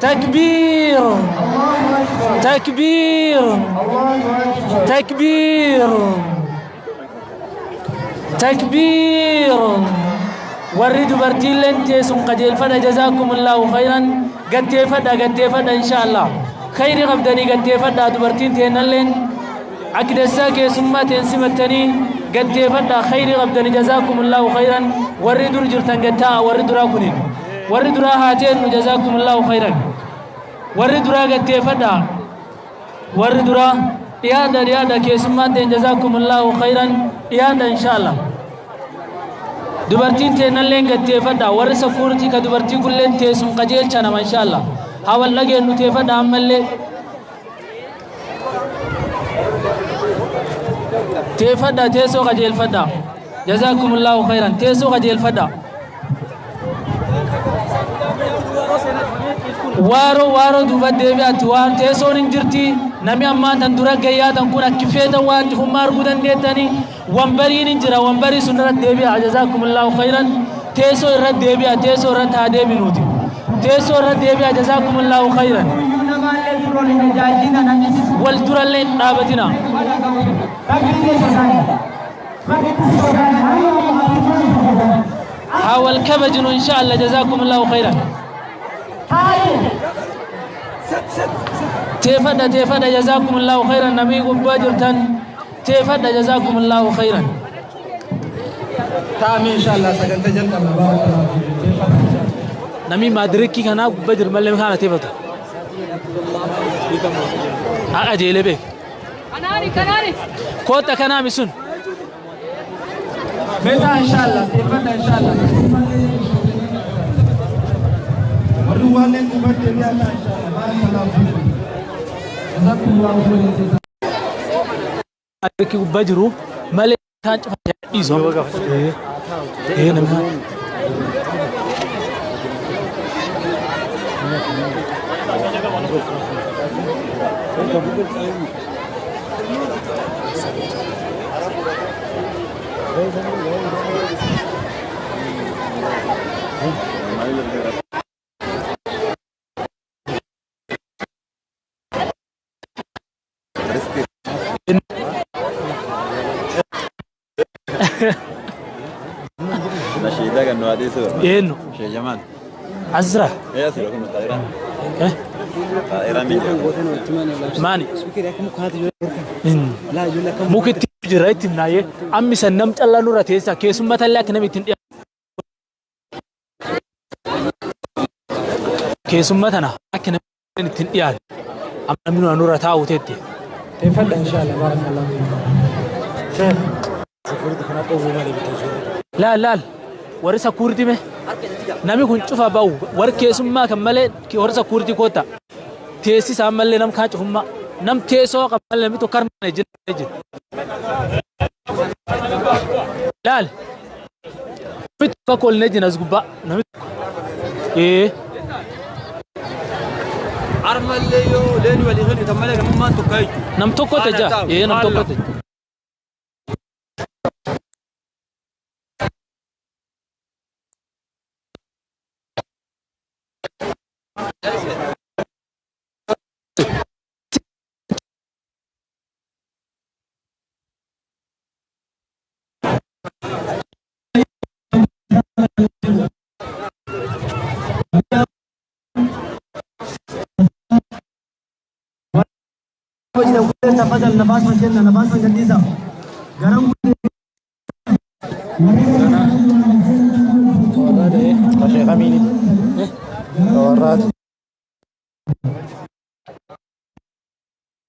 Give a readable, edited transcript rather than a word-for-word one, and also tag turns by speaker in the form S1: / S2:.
S1: Takbiir. Takbiir. Takbiir. Takbiir. Warri dubartiilleen teessum qajeelfadha jazaakumullahu khayran gatteeffadha gatteeffadha inshaallah. Khayri qabdanii gatteeffadha dubartiin teennalleen akdassaa keessummaa teen simattanii gatteeffadha khayri qabdanii jazaakumullahu khayran warri dur jirtan gattaa warri duraa kunin warri duraa haa teennu jazaakumullahu khayran warri duraa gatteeffadha warri duraa dhiyaadha dhiyaadha keessummaan teen jazaakumullahu khayran dhiyaadha inshaallah. Dubartiin teennalleen gatteeffadha warri safuurtii ka dubartii kulleen teessum qajeelcha nama inshaallah haa wal dhageennu teeffadha ammallee teeffadha teessoo qajeelfadha jazaakumullahu khayran teessoo qajeelfadha waaroo waaroo duuba deebi'atti waan teessoon hin jirti namni ammaan tan dura gayyaatan kun akki feetan waan cufummaa arguu dandeettanii wambariin hin jira wambarii sun irratti deebi'a jazaakumullahu khayran teessoo irratti deebi'a teessoo irratti haa deebinuuti teessoo irratti deebi'a jazaakumullahu khayran wal durallee hin dhaabatina haa wal kabajnu insha Allah jazaakumullahu khayran teeffadha teeffadha jazaakumullahu khayran namii gubbaa jirtan teeffadha jazaakumullahu khayran
S2: Taa'ame inshallah sagantaa jalqabna barakallahu fiikum.
S1: Namii maadirikii kanaa gubbaa jiru malee kana teeffatu haa qajeelee beek
S3: Kanaani kanaani.
S1: kootta kanaami sun
S2: Meetaa inshallah teeffadha inshallah. Warri waalleen duubatti deebi'aa inshallah barakallahu fiikum. Jazakumullahu khairan.
S1: Maadirikii gubbaa jiru malee isaan cufa dhiisu. Ee namni
S4: Nashiidaa kan nu adeessu.
S1: Eenyu
S4: Shee Jamaal.
S1: asira
S4: Ee asirra kun xaayiraa. Xaayiraa miidhaa.
S1: Maani mukitti jira itti himnaaye ammi san nam callaa nurra teessa keessummaa tallee akka namni ittiin dhiyaatu keessummaa tana akka namni ittiin dhiyaatu amma namni nurra taa'u teette.
S2: Teeffadha inshallah barakallahu fiikum. Sheekh.
S1: Laal laal warri sakuurti me namni kun cufa ba'u warri keessummaa kan malee warri sakuurti koota teessi isaan malee nam kaan cufummaa nam teessoo kan malee namni tokko harma jira jira. Laal namni tokko akka ol jira as gubbaa namni tokko ee
S5: Armallee yoo leen walii kennitan malee namummaan tokko jechuudha.
S1: nam tokko taja ee nam tokko taja.
S2: Tafadhal nafas kenna nafas gadhiisa. Garan
S1: Sheekh Amiini.